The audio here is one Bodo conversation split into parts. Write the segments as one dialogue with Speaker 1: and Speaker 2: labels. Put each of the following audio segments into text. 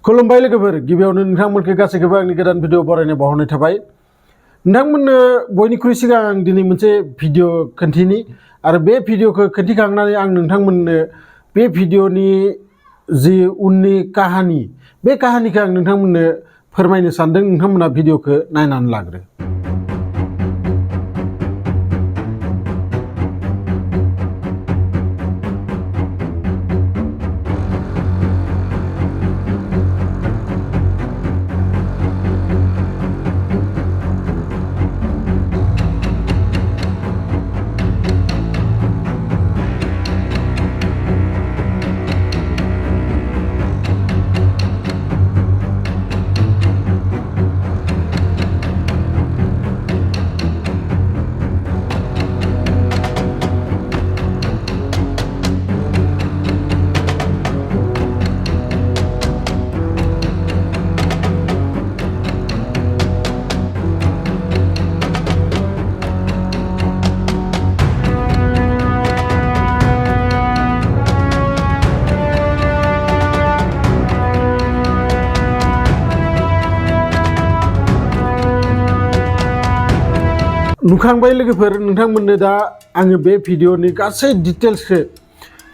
Speaker 1: खुलुमबाय लोगोफोर गिबियावनो नोंथांमोनखौ गासैखौबो आंनि गोदान भिडिअ बरायनाय बावहरनाय थाबाय नोंथांमोननो बयनिख्रुइ सिगां आं दिनै मोनसे भिडिअ खोन्थिनि आरो बे भिडिअखौ खोन्थिखांनानै आं नोंथांमोननो बे भिडिअनि जि उननि काहानि बे काहानिखौ आं नोंथांमोननो फोरमायनो सानदों नोंथांमोना भिडिअखौ नायनानै लाग्रो नुखांबाय लोगोफोर नोंथांमोननो दा आङो बे भिडिअनि गासै डिटेल्सखौ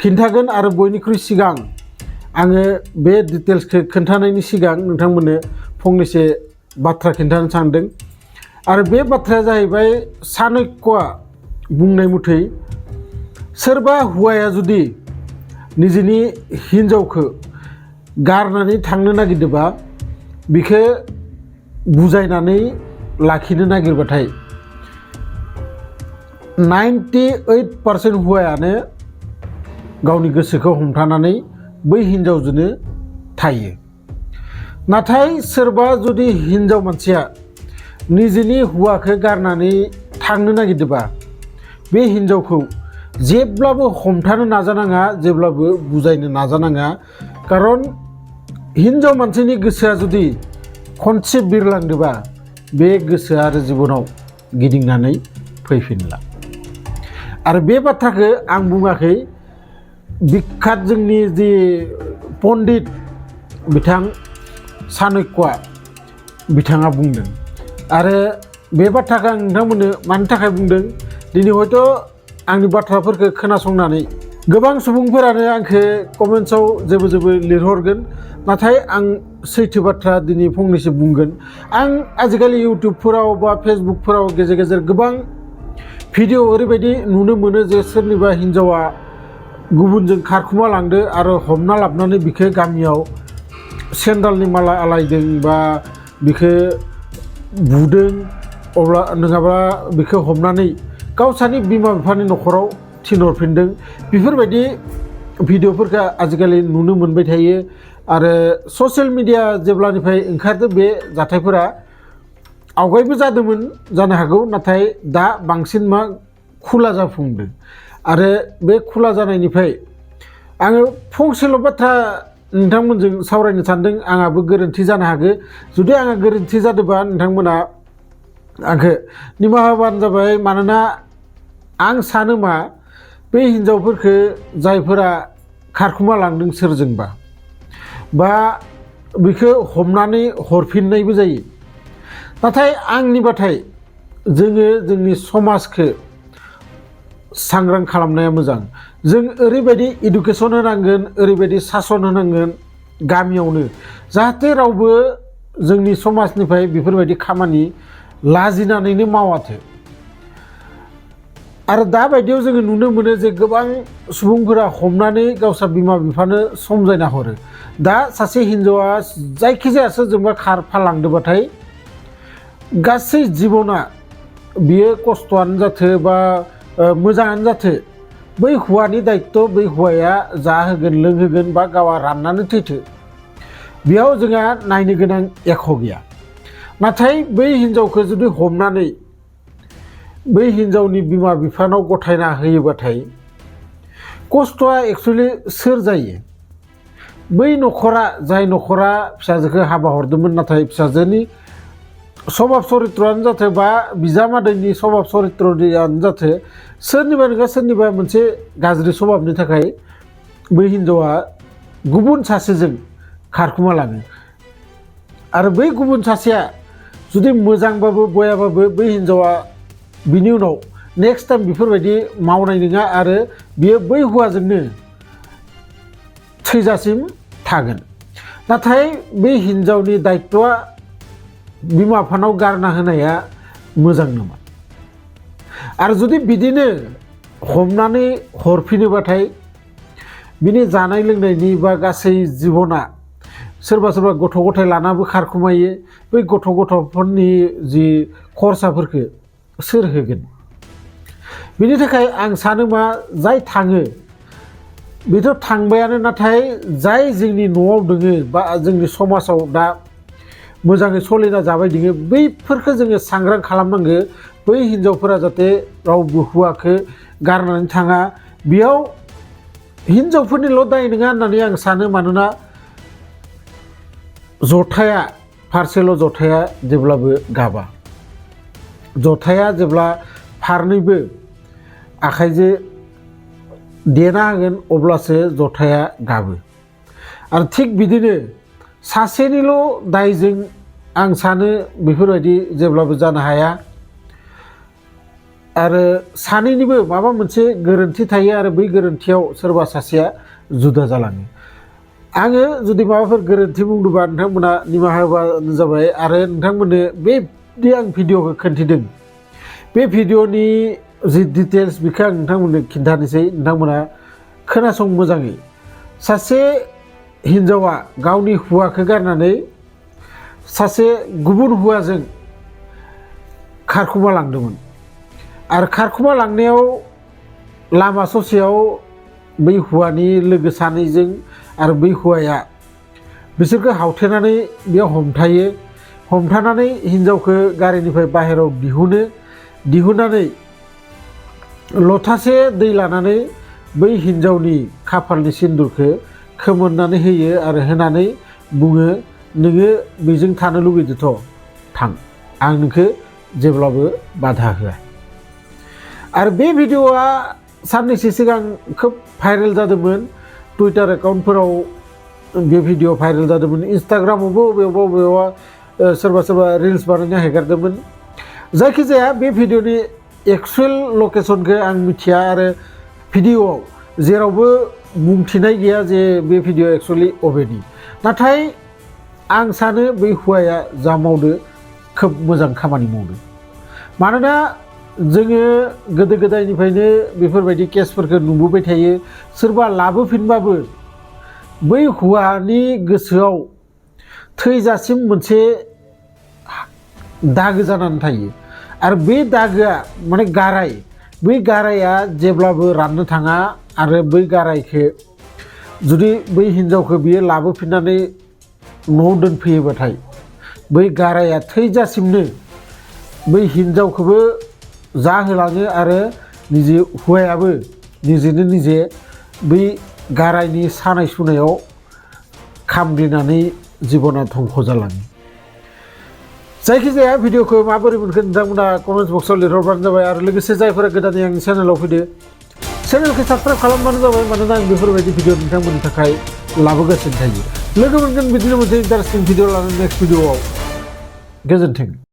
Speaker 1: खिन्थागोन आरो बयनिख्रुइ सिगां आङो बे डिटेल्सखौ खोन्थानायनि सिगां नोंथांमोननो फंनैसो बाथ्रा खिन्थानो सानदों आरो बे बाथ्राया जाहैबाय चाणक्यआ बुंनाय मथै सोरबा हौवाया जुदि निजेनि हिन्जावखौ गारनानै थांनो नागिरदोंबा बिखौ बुजायनानै लाखिनो नागिरबाथाय 98% हौवायानो गावनि गोसोखौ हमथानानै बै हिन्जावजोंनो थायो नाथाय सोरबा जुदि हिन्जाव मानसिया निजेनि हौवाखौ गारनानै थांनो नागिरदोंबा बे हिन्जावखौ जेब्लाबो हमथानो नाजानाङा जेब्लाबो बुजायनो नाजानाङा खारन हिन्जाव मानसिनि गोसोआ जुदि खनसे बिरलांदोंबा बे गोसोआ आरो जिबनाव गिदिंनानै फैफिनला आरो बे बाथ्राखौ आं बुङाखै बिख्यात जोंनि जि पण्डित बिथां चाणक्यआ बिथाङा बुंदों आरो बे बाथ्राखौ आं नोंथांमोननो मानि थाखाय बुंदों दिनै हयथ' आंनि बाथ्राफोरखौ खोनासंनानै गोबां सुबुंफोरानो आंखौ कमेन्ट्सआव जेबो लिरहरगोन नाथाय आं सैथो बाथ्रा दिनै फंनैसो बुंगोन आं आजिखालि इउटुबफोराव बा फेसबुकफोराव गेजेर गेजेर गोबां भिडिअ ओरैबायदि नुनो मोनो जे सोरनिबा हिन्जावा गुबुनजों खारखुमा लांदो आरो हमना लाबोनानै बिखौ गामियाव सेन्डालनि माला आलायदों बा बिखौ बुदों अब्ला नङाबा बिखौ हमनानै गावसानि बिमा बिफानि न'खराव थिनहरफिनदों बेफोरबायदि भिडिअफोरखौ आजिखालि नुनो मोनबाय थायो आरो ससियेल मिडिया जेब्लानिफ्राय ओंखारदो बे जाथायफोरा आवगायबो जादोंमोन जानो हागौ नाथाय दा बांसिन मा खुला जाफुंदों आरो बे खुला जानायनिफ्राय आङो फंसेल' बाथ्रा नोंथांमोनजों सावरायनो सानदों आंहाबो गोरोन्थि जानो हागौ जुदि आंहा गोरोन्थि जादोंबा नोंथांमोना आंखौ निमाहा होबानो जाबाय मानोना आं सानो मा बे हिन्जावफोरखौ जायफोरा खारखुमा लांदों सोरजोंबा बा बेखौ हमनानै हरफिननायबो जायो नाथाय आंनिबाथाय जोङो जोंनि समाजखौ सांग्रां खालामनाया मोजां जों ओरैबायदि इडुकेसन होनांगोन ओरैबायदि सासन होनांगोन गामियावनो जाहाथे रावबो जोंनि समाजनिफ्राय बेफोरबायदि खामानि लाजिनानैनो मावाथो आरो दा बायदियाव जोङो नुनो मोनो जे गोबां सुबुंफोरा हमनानै गावसा बिमा बिफानो समजायना हरो दा सासे हिन्जावा जायखिजाया सोरजोंबा खारफालांदोंबाथाय गासै जिबना बियो खस्थ'आनो जाथो बा मोजाङानो जाथो बै हौवानि दायित्व बै हौवाया जाहोगोन लोंहोगोन बा गावा राननानै थैथो बेयाव जोंहा नायनो गोनां एख' गैया नाथाय बै हिन्जावखौ जुदि हमनानै बै हिन्जावनि बिमा बिफानाव गथायना होयोबाथाय खस्थ'आ एक्सुवेलि सोर जायो बै न'खरा जाय न'खरा फिसाजोखौ हाबा हरदोंमोन नाथाय फिसाजोनि स्वभाब चरित्रआनो जाथो बा बिजामादैनि स्वभाब चरित्रआनो जाथो सोरनिबा नङा सोरनिबा मोनसे गाज्रि स्वभाबनि थाखाय बै हिन्जावा गुबुन सासेजों खारखुमालाङो आरो बै गुबुन सासेया जुदि मोजांबाबो बयाबाबो बै हिनजावा बिनि उनाव नेक्स्ट टाइम बेफोरबायदि मावनाय नङा आरो बियो बै हौवाजोंनो थैजासिम थागोन। नाथाय बै हिनजावनि दायित्वआ बिमा बिफानाव गारना होनाया मोजां नङा आरो जुदि बिदिनो हमनानै हरफिनोबाथाय बिनि जानाय लोंनायनि बा गासै जिबना सोरबा सोरबा गथ' गथाय लानाबो खारखुमायो बै गथ' गथ'फोरनि जि खरसाफोरखौ सोर होगोन? बिनि थाखाय आं सानो मा जाय थाङो बेथ' थांबायानो नाथाय जाय जोंनि न'आव दोङो बा जोंनि समाजाव दा मोजाङै सोलिना जाबाय दोङो बैफोरखौ जोङो सांग्रां खालामनांगो बै हिनजावफोरा जाहाथे रावबो हौवाखौ गारनानै थाङा बेयाव हिनजावफोरनिल' दाय नङा होननानै आं सानो मानोना जथाया फारसेल' जथाया जेब्लाबो गाबा जथाया जेब्ला फारनैबो आखाइजों देना होगोन अब्लासो जथाया गाबो आरो थिग बिदिनो सासेनिल' दायजों आं सानो बेफोरबायदि जेब्लाबो जानो हाया आरो सानैनिबो माबा मोनसे गोरोन्थि थायो आरो बै गोरोन्थियाव सोरबा सासेया जुदा जालाङो। आङो जुदि माबाफोर गोरोन्थि बुंदोंबा नोंथांमोना निमाहा होबानो जाबाय आरो नोंथांमोननो बेदि आं भिडिअखौ खोन्थिदों बे भिडिअनि जि डिटेल्स बेखौ आं नोंथांमोननो खिन्थानोसै नोंथांमोना खोनासं मोजाङै। सासे हिनजावा गावनि हौवाखौ गारनानै सासे गुबुन हौवाजों खारखुमा लांदोंमोन आरो खारखुमा लांनायाव लामा ससेयाव बै हौवानि लोगो सानैजों आरो बै हौवाया बिसोरखौ हावथेनानै बेयाव हमथानानै हिनजावखौ गारिनिफ्राय बाहेरायाव दिहुननानै लथासे दै लानानै बै हिनजावनि खाफालनि सिन्दुरखौ खोमोरनानै होयो आरो होनानै बुङो नोङो बेजों थानो लुगैदोंथ' थां आं नोंखौ जेब्लाबो बाधा होआ। आरो बे भिडिअआ साननैसो सिगां खोब भाइरेल जादोंमोन टुइटार एकाउन्टफोराव बे भिडिअ भाइरेल जादोंमोन इन्स्टाग्रामावबो बबेयावबा सोरबा सोरबा रिल्स बानायना हेगारदोंमोन। जायखिजाया बे भिडिअनि एक्सुवेल लकेसनखौ आं मिथिया आरो भिडिअआव जेरावबो बुंथिनाय गैया जे बे भिडिअ एक्सुवेलि अबेनि नाथाय आं सानो बै हौवाया जा मावदो खोब मोजां खामानि मावदो मानोना जोङो गोदो गोदायनिफ्रायनो बेफोरबायदि केसफोरखौ नुबोबाय थायो सोरबा लाबोफिनबाबो बै हौवानि गोसोआव थैजासिम मोनसे दागो जानानै थायो आरो बे दागोआ माने गाराय बै गाराया जेब्लाबो राननो थाङा आरो बै गारायखौ जुदि बै हिनजावखौ बियो लाबोफिननानै न'आव दोनफैयोबाथाय बै गाराया थैजासिमनो बै हिनजावखौबो जाहोलाङो आरो निजे हौवायाबो निजेनो निजे बै गारायनि सानाय सुनायाव खामग्लिनानै जिबना धंस जालाङो। जायखिजाया भिडिअखौ माबोरै मोनखो नोंथांमोना कमेन्ट बक्सआव लिरहरबानो जाबाय आरो लोगोसे जायफोरा गोदानै आंनि चेनेलाव फैदो चेनेलखौ साबस्क्राइब खालामबानो जाबाय मानोना आं बेफोरबायदि भिडिअ नोंथांमोननि थाखाय लाबोगासिनो थायो। लोगो मोनगोन बिदिनो मोनसे इन्टारेस्टिं भिडिअ लानानै नेक्स्ट भिडिअआव गोजोन्थों।